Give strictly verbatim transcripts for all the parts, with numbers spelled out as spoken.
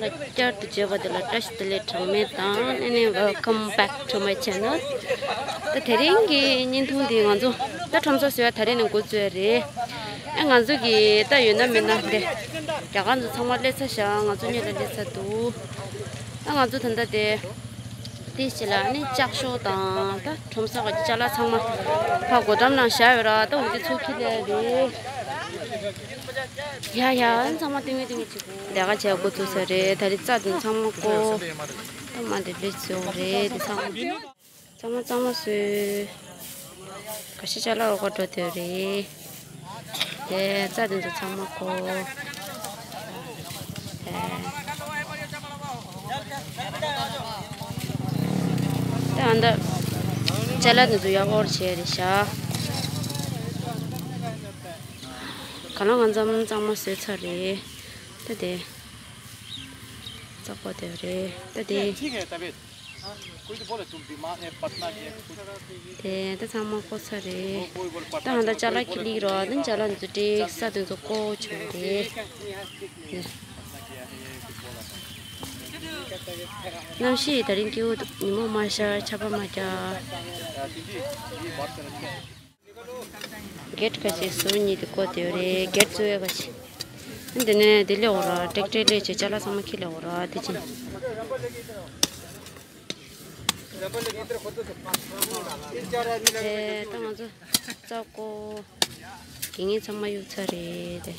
ལ་བསྐྱར་དུ་བརྗོད་པ་དེ་ལ་བཀྲ་ཤིས་བདེ་ལེགས་གྲངས་མེད་དང་། ཨ་ནི་welcome back to my channel། ད་དེ་རིང་གི་བརྙན་ཐུང་འདི་ང་ཚོ་ད་ཁྲོམ་ཚོགས་ཟེར་བ་ད་རིང་ནས་འགོ་བཙུགས་རེད། ཨ་ང་ཚོ་གི་ད་ཡོད་ན་མེད་ན་འདི་རྒྱ་གར་ཚོ་ཚང་མ་སླེབས་ཚར་ཤག་ང་ཚོ་སྔོན་ལ་སླེབས་ཚར་འདུག་ཨ་ང་ཚོ་ད་ལྟ་དེ་དེ་ཞིག་ལ་ནི་ལྕགས་ཤོག་དང་ད་ཁྲོམ་ས་གི་ཅ་ལག་ཚང་མ་ཕར་སྒོ་འགྲམ་ནང་བཞག་ཡོད་ར། ད་འོ་དེ་ཚུར་འཁྱེར་ལེ་རེད། ཡ་ཡ། ཚང་མ་ཏིང་ངེ་ཏིང་ངེ་བྱེད་དགོས། ལས་ཀ་བྱེད་འགོ་བཙུགས་ས་རེད། ད་རེས་རྩྭ་དེ་ཚང་མ་བརྐོ། ད་མ་དེ་ལས་བཟོ་རེད། དེ་ཚང་མ་ཚང་མ་ཚང་མ་བཟོས། ཁ་ཤས་ཅ་ལག་འོག་ག་འགྲོ་དེ་རེད། དེ་རྩྭ་དེ་ཚོ་ཚང་མ་བརྐོ། དེ་ད་ཨ་འདྲ་ཅ་ལག་དེ་ཚོ་ཡར་དབོར་བྱས་རེད་ཤག་ག་ལ་ང་ཚང་ཚང་མ་བཟོས་ཚར་རེད། ད་དེ་རྩྭ་བརྐོ་དེ་རེད། ད་དེ་དེ་ད་ཚང་མ་བརྐོ་ཚར་རེད། ད་ཧ་ད་ཅ་ལག་ཁྱེར་ལེ་རོ། ད་ཅ་ལག་འདི་ཚོ་སྒྲིག་ས་དེ་ཚོ་བརྐོ་བྱུང་རེད། གནམ་གཤིས་ད་རིང་སྐྱིད་པོ་འདུག་ཉི་མ་མ་ཤར། ཆར་པ་མ་རྒྱག་གེ་ཊི་ཁ་ཤས་ཟུར་གཉིས་དེ་བརྐོ་དེ་རེད། གེ་ཊི་བཙུགས་ཡ་ཁ་ཤས། འདི་ནས་དེ་ལས་འོ་ར་ཊེག་ཊར་ལས་བྱས་ཅ་ལག་ཚང་མ་ཁྱེར་ལས་འོ་ར་དེ་ཅི། དེ་ད་ང་ཚོ་རྩྭ་བརྐོ་དེ་ངས་ཚང་མ་གཡུག་ཚར་རེད་དེ།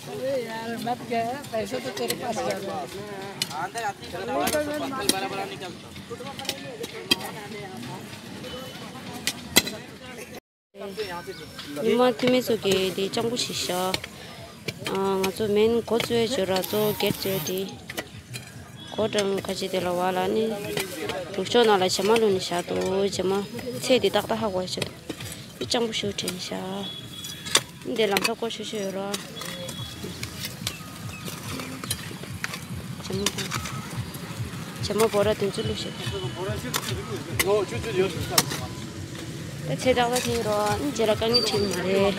अरे यार, मत कह, पैसे तो तेरे पास ज्यादा है। ཉི་མ་ཐོན་མི་ཚོ་གི་དེ་སྤྱང་པོ་ཞིག་ཤག་ཨ་ང་ཚོ་མེན་འགོ་བཙུགས་ཡ་ཅོ་ར་ཚོ་གེ་ཊི་བཙུགས་ཡ་དེ། སྒོ་འགྲམ་ཁ་ཅིག་དེ་ལ་བ་ལ་ནི། ནུབ་ཕྱོགས་ནང་ལ་བྱེ་མ་བླུགས་ནས་བཞག་འདུག་བྱེ་མ་ཚད་དེ་ཏག་ཏག་ཧ་གོ་ཡ་ཆེད་དུ། དེ་སྤྱང་པོ་ཞིག་དྲན་ཤག་འདི་ལམ་སང་བརྐོ་ཤོག་ཤོག་ཡོད་ར། བྱེ་མ་དང་། བྱེ་མ་འབོ་ར་དེ་ཚོ་བླུགས་ཤོག་ད་ཚེ་ཏག་ཏག་ཐེངས་རོ། ཨ་ནི་རྗེས་ལ་དཀའ་ངལ་འཕྲད་མ་རེད།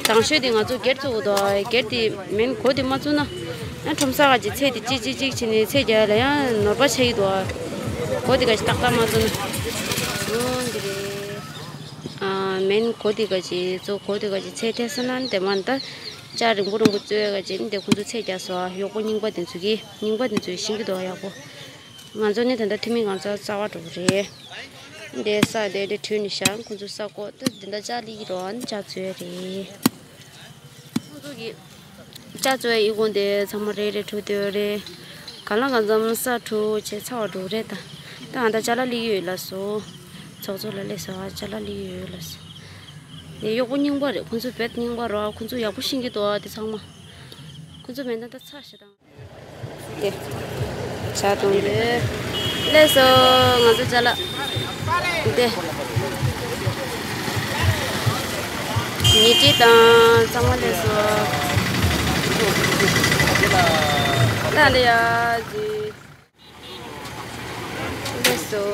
དང་ཤོས་དེ་ང་ཚོ་གེ་ཊི་བཙུགས་འདུག་གེ་ཊི་དེ་མེན་གོ་དེ་མ་བཙུགས་ན། ཨ་ཁྲོམ་ས་ག་ཅིག་ཚེ་དེ་གཅིག་གཅིག་གཅིག་བྱས་ནས་ཚེ་རྒྱག་ལ་ཡང་ནོར་པ་ཆགས་ཀྱི་འདུག་གོ་དེ་ག་ཅིག་ཏག་ཏག་མ་བཙུགས་ན། འོ་འདི་རེད། ཨ་མེན་གོ་དེ་ག་ཅིག་གཙོ་གོ་དེ་ག་ཅིག་ཚེ་ཐེ་ས་ན་དེ་མ་ད་ཅ་རིང་པོ་རིང་པོ་བཙུགས་ག་ཅིག་འདི་ཁོང་ཚོ་ཚེ་རྒྱག་སོ། གཡོག་པོ་རྙིང་པ་དེ་ཚོ་གིས་རྙིང་པ་དེ་ཚོས་ཤེས་ཀྱི་འདུག་ཡག་པོ། ང་ཚོ་ནི་ད་ལྟ་ཐུ་མི་ང་ཚོ་རྩ་བ་འགྲོ་གི་རེད། འདི་ས་དེ་འདྲ་བྲུས་ནས་བཞག་ཁོང་ཚོ་ས་བརྐོ་ད་འདི་འདྲ་ཅ་ལི་རོ་ཨ་ནི་ཅ་ཚོས་རེད། ཁོང་ཚོ་གི་ཅ་ཚོས་ཡི་གུང་དེ་ཚང་མ་རེ་རེ་བྲུས་དེ་རེད། ག་ལ་ག་ཙམ་ས་བྲུས་བྱས་ཚ་བ་འགྲོ་རེད་ད། ད་ཨ་ད་ཅ་ལག་ལི་ཡོད་ལ་སོ། ཚོགས་གཙོ་ལ་སླེབས་སོ། ཨ་ཅ་ལག་ལི་ཡོད་ལ་སོ། དེ་གཡོག་པོ་རྙིང་པ་རེད། ཁོང་ཚོ་བེད་རྙིང་པ་རོ། ཁོང་ཚོ་ཡག་པོ་ཤེས་ཀྱི་འདུག་ཨ་དེ་ཚང་མ། ཁོང་ཚོ་མེད་ན་ད་ཚ་ཞེ་དང་། དེ། ཇ་འཐུང་དུས། སླེབས་སོ། ང་ཚོ་ཅ་ལག་དེ། ཉལ་ཁྲི་དང་གཙང་མ་སླེབས་སོ། ད་འདི་ཡ་ཇི། སླེབས་སོ།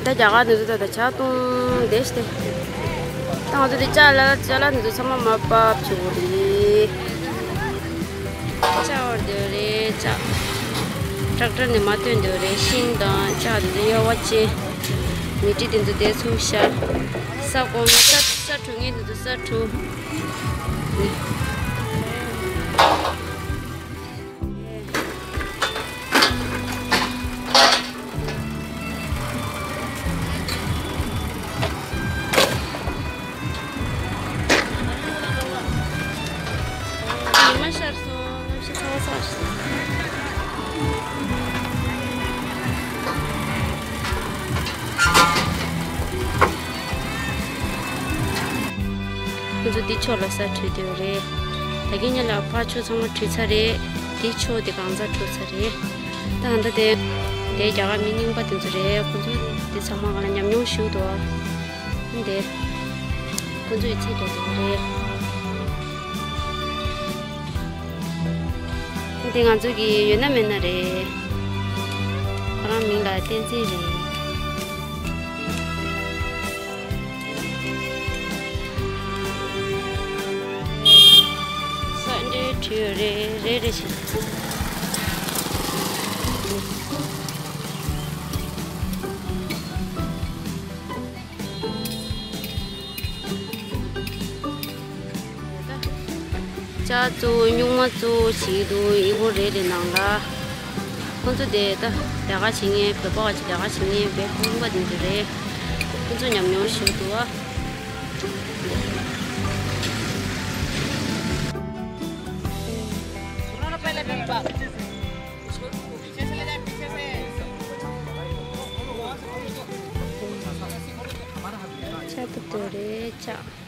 ད་རྒྱ་གར་དེ་ཚོ་ད་ལྟ་ཇ་འཐུང་བསྡད་ཤག་སྟེ། ད་ང་ཚོ་དེ་ཅ་ལག་ཅ་ལག་དེ་ཚོ་ཚང་མ་མར་ཕབ་བྱེད་དགོས་རེད། ཅ་བར་དེ་རེད་ཅ། ཊེག་ཊར་ནས་མར་བཏོན་དེ་རེད། ཤིང་དང་ཅ་དེ་ཚོ་གཡར་བ་བྱས། ཉལ་ཁྲི་དེ་ཚོ་དེ་ཚུགས་ཤག་ས་གོང་ས་ས་འཐུང་མཁན་དེ་ཚོ་ས་འཐུང་། ཉི་མ་ཤར་སོང་། གནམ་གཤིས་ཚ་བ་ཚ་བ་ཞིག་སོང་། ཁོ་ཚོ་འདི་ཕྱོགས་ལ་ས་འཐུས་དེ་རེད། ད་གིན་ཉིན་ལ་ཕར་ཕྱོགས་ཚང་མ་འཐུས་ཚར་རེད། འདི་ཕྱོགས་དེ་གང་ཚང་འཐུས་ཚར་རེད། ད་ད་དེ་དེ་རྒྱ་གར་མི་རྙིང་པ་དེ་ཚོ་རེད། ཁོ་ཚོ་འདི་ཚང་མ་གང་ལ་ཉམས་མྱོང་ཞུ་འདུག་ཨ། འདི་ ཁོང་ཚོས་ཆེད་དུ་བཟོས་རེད། འདི་ང་ཚོ་གི་ཡོད་ན་མེད་ན་རེད། ཁོ་རང་མིང་ལ་བསྟན་འཛིན་རེད། ས་འདྲའི་བྲིས་ཡོད་རེད། རེད་རེད་བྱས། ལྕགས་བཙུགས། སྨྱུག་མ་བཙུགས་བྱེད་ཀྱི་འདུག་ཨི་ཧོ་རེད་རེད་ནང་ལ། ཁོང་ཚོ་དེ་ད་ལས་ཀ་བྱེད་མཁན་བོད་པ་བ་ཅིག་ལས་ཀ་བྱེད་མཁན་བོད་ཁང་པ་དེ་ཚོ་རེད། ཁོང་ཚོ་ཉམས་མྱོང་ཞུ་འདུག་ཨ། ལྕགས་པོ་དེ་རེད་ལྕགས།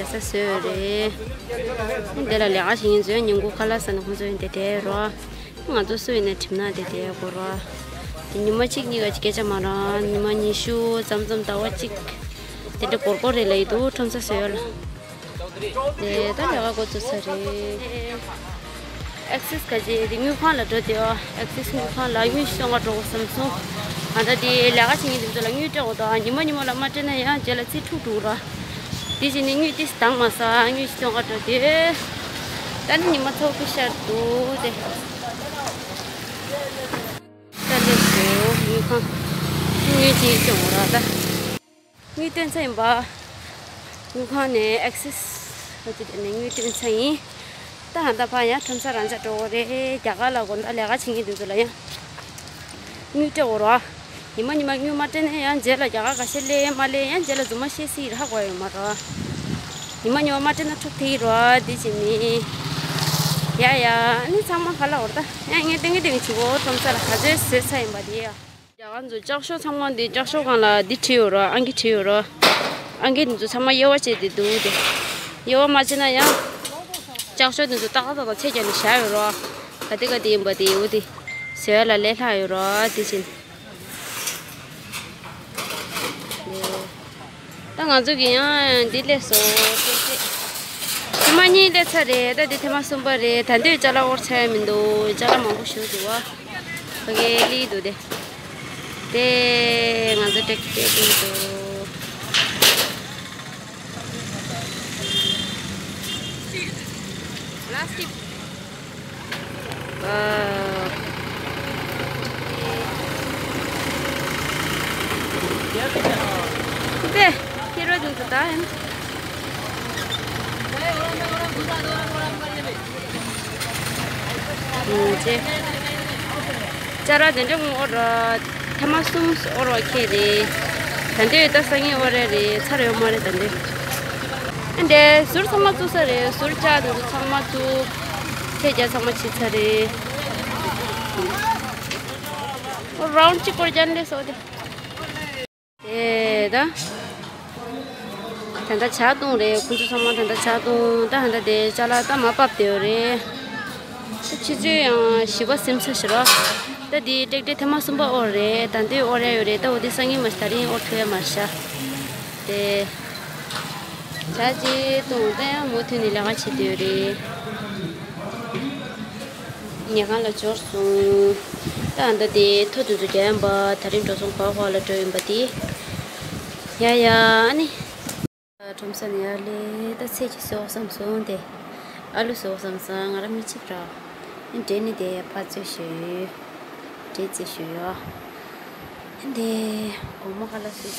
དེ་ས་བཟོས་རེད། འདི་ལ་ལས་ཀ་བྱེད་མཁན་ཚོས་ཉིན་གུང་ཁ་ལག་ཟ་ནས་ཁོང་ཚོས་འདི་བསྡད་རོགས། ང་ཚོ་སུ་ཡིན་ནའི་གྲིབ་ནག་དེ་བསྡད་དགོས་རོགས། དེ་ཉི་མ་གཅིག་གཉིས་ཀ་སྐད་ཆ་མ་རང་ཉི་མ་ཉི་ཤུ་ཙམ་ཙམ་ཟླ་བ་གཅིག་དེ་འདྲ་འགོར་འགོར་རེད་ལབ་ཡི་འདུག་ཁྲོམ་ས་བཟོས་ཡོད་ལ། དེ་ད་ལས་ཀ་འགོ་བཙུགས་ཚར་རེད། ཨེག་སིས་ག་ཅེ་དེ་དངུལ་ཁང་ལ་འགྲོ་དེ་ཨེག་སིས་དངུལ་ཁང་ལ་དངུལ་ཤོང་ག་འགྲོ་དགོས་བསམ་སོང་། ང་ད་དེ་ལས་ཀ་བྱེད་མཁན་དེ་ཚོ་ལ་དངུལ་སྤྲད་དགོས་དང་ཉི་མ་ཉི་མ་ལ་མ་སྤྲད་ན་ཡང་རྗེས་ལ་ཚིག་འཁྲུག་འགྲོ་ར། དེ་བྱས་ནས་དངུལ་ཏིས་འདང་མ་ས་དངུལ་ཤོང་ག་འགྲོ་དེ། ད་ནི་ཉི་མ་ཚོགས་ཀྱི་ཤར་འདུག་དེ། ད་སླེབས་སོང་དངུལ་ཁང་། དངུལ་ཅིག་སྐྱོང་ར་ད། དངུལ་བཏོན་ཚར་ཡིན་པ། དངུལ་ཁང་ནས་ཨེག་སིས་ཨ་ཅེ་དེ་ནས་དངུལ་བཏོན་ཚར་ཡིན། ད་ཧ་ད་ཕ་ཡང་ཁྲོམ་ས་རང་ཆ་འགྲོ་དགོས་རེད། རྒྱ་གར་ལ་དགོང་དག་ལས་ཀ་བྱེད་མཁན་དེ་ཚོ་ལ་ཡང་དངུལ་སྤྲད་དགོས་ར། ཉི་མ་ཉི་མ་དངུལ་མ་སྤྲད་ན་ཡང་རྗེས་ལ་རྒྱ་གར་ག་ཤེད་སླེབས་མ་སླེབས་ཡང་རྗེས་ལ་རྫུན་མ་བཤད་སྲིད་ར་ཧ་གོ་ཡོད་མ་ར། ཉི་མ་ཉི་མ་མ་སྤྲད་ན་འཁྲུག་ཐེ་ཡི་ར་དེ་བྱེད་མི། ཡ་ཡ་ཨ་ནི་ཚང་མ་ག་ལ་འོར་ད་ཡང་ངས་ཏན་གི་ཏན་གི་བྱེད་གོ་ཁྲོམ་ས་ལ་ག་ཚོད་བཟོས་ཚར་ཡིན་པ་དེ་ཡ། རྒྱ་གར་ཚོ་ལྕགས་ཤོག་ཚང་མ་འདི་ལྕགས་ཤོག་སྒང་ལ་འདི་བྲིས་ཡོད་ར་ཨང་ཀི་བྲིས་ཡོད་ར། ཨང་ཀི་འདི་ཚོ་ཚང་མ་དབྱེ་བ་བྱས་ཏེ་འདུག་སྟེ། དབྱེ་བ་མ་བྱས་ན་ཡང་། ལྕགས་ཤོག་འདི་ཚོ་ཏག་ཏག་ཏག་ཏག་ཚད་བརྒྱབ་ནས་བཞག་ཡོད་ར། ག་དེ་ག་དེ་ཡིན་པ་དེ་འོ་དེ། བཟོ་ཡ་ལ་ལས་སླ་ཡོད་ར་དེ་བཞིན། ད་ང་ཚོ་གི་ཡང་འདི་སླེབས་སོང་། ཐེངས་མ་གཉིས་སླེབས་ཚར་རེད། ད་འདི་ཐེངས་མ་གསུམ་པ་རེད། ད་འདོད་ཅ་ལག་དབོར་ཚར་ཡ་མི་འདུག་ཅ་ལག་མང་པོ་ཞིག་འདུག་བ། ཕ་གི་ལི་འདུག་དེ། དེ་ང་ཚོ་ཏྲེག་ཏྲེག་ལི་འདུག་ལ་སི་ཊིག་དེ་ཁྱེད་རོ་ཅུང་ཙམ་ད་ཧན། ཅེ། ཅ་ར་དེ་འདྲ་ངོ་འོར་ཐེངས་མ་གསུམ་འོར་བ་ཁྱེད་རེད། ད་འདོད་ད་སང་ཉིན་འོར་རེད་རེད་ཚར་ཡོད་མ་རེད་ད་འདོད། ཨ་འདྲ་ཟུར་ཚང་མ་བཙུགས་ས་རེད། ཟུར་ལྕགས་དེ་ཚོ་ཚང་མ་བཙུགས། ཚད་རྒྱ་ཚང་མ་ཕྱིས་ཚར་རེད། རའུན་ཌི་གཅིག་སྐོར་རྒྱག་ལས་སོ་དེ། དེ་ད། ད་ལྟ་ཇ་བཏུང་རེད། ཁོང་ཚོ་ཚང་མ་ད་ལྟ་ཇ་བཏུང་། ད་ཧ་ད་དེ་ཅ་ལག་ད་མ་ཕབ་བསྡད་ཡོད་རེད། ད་ཕྱི་ཚོད་ཡང་བཞི་པ་ཟིན་ཚར་ཤག་ར། ད་དེ་ཏྲེག་ཏྲེ་ཐེངས་མ་གསུམ་པ་དབོར་རེད། ད་འདི་དབོར་ཡ་ཡོད་རེད། ད་འོ་དེ་སང་ཉིན་མ་ཤ་ད་རིང་དབོར་ཐུབ་ཡ་མ་ཤ། དེ། ཇ་ཅིག་བཏུང་། ད་ཡང་མུ་མཐུད་ནས་ལས་ཀ་བྱེད་བསྡད་ཡོད་རེད། ཉལ་ཁང་ལ་འབྱོར་སོང་། ད་ཨ་ད་དེ་ཐོ་དེ་ཚོ་རྒྱག་ཡམ་པ་ད་རིང་འགྲོ་སོང་ག་བ་ག་ལ་འགྲོ་ཡིན་པ་དེ། ཡ་ཡ་ཨ་ནི། ཁྲོམ་ས་ནས་ཡར་ལས་ད་ཚལ་ཅིག་ཟོ་བསམ་སོང་སྟེ། ཨ་ལུ་ཟོ་བསམ་སོང་། ང་རང་མི་གཅིག་ར། འབྲས་ནི་དེ་ཕར་ཚོད་ཞུ། འབྲས་རྩི་ཞུ་ཡོ། འདི་སྒོར་མོ་ཁ་ལ་སུ།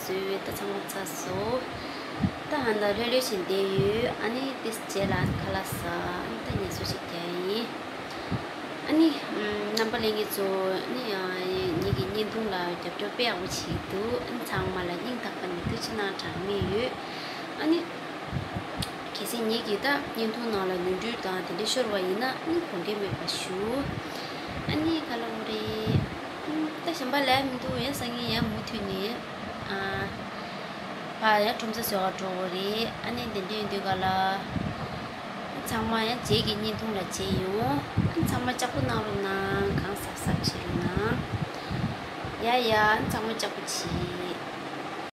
བཟོས། ད་ཚང་མ་ཚར་སོང་། ད་ཧ་ད་ལྷོད་ལྷོད་བྱས་བསྡད་ཡོད། ཨ་ནི་དེ་རྗེས་ལ་ཁ་ལག་ཟ། ཨ་ནི་ད་ངལ་གསོ་ཞིག་རྒྱག་ཡིན། ཨ་ནི་ཨམ་རྣམ་པ་ལྷན་རྒྱས་ཚོ། ཨ་ནི་ཨ་ངེད་ཀྱི་བརྙན་ཐུང་ལ་རྒྱབ་སྐྱོར་དཔེ་ཡག་པོ་བྱེད་ཀྱི་འདུག་ཨ་ནི་ཚང་མ་ལ་སྙིང་ཐག་པ་ནས་ཐུགས་རྗེ་གནང་གྲངས་མེད་ཡོད། ཨ་ནི་གལ་སྲིད་ངེད་ཀྱི་ད་བརྙན་ཐུང་ནང་ལ་ནོར་འཁྲུལ་དང་དེ་འདྲ་ཤོར་བ་ཡིན་ན། ཨ་ནི་དགོངས་འགལ་མེད་པ་ཞུ། ཨ་ནི་ག་ལབ་དགོས་རེད། ཨམ་ད་གཞན་པ་ལས་མི་འདུག་ཡ། སང་ཉིན་ཡང་མུ་མཐུད་ནས་ཨ་ཕར་ཡང་ཁྲོམ་ས་བཟོ་ག་འགྲོ་དགོས་རེད། ཨ་ནི་དེ་འདྲ་ཡིན་དུས་ག་ལ། ཚང་མ་ཡང་རྗེས་ཀྱི་བརྙན་ཐུང་ལ་མཇལ་ཡོང་། ཚང་མ་ལྕགས་པོ་གནང་རོགས་གནང་། གང་གཟབ་གཟབ་བྱེད་རོགས་གནང་། ཡ་ཡ། ཚང་མ་ལྕགས་པོ་བྱེད།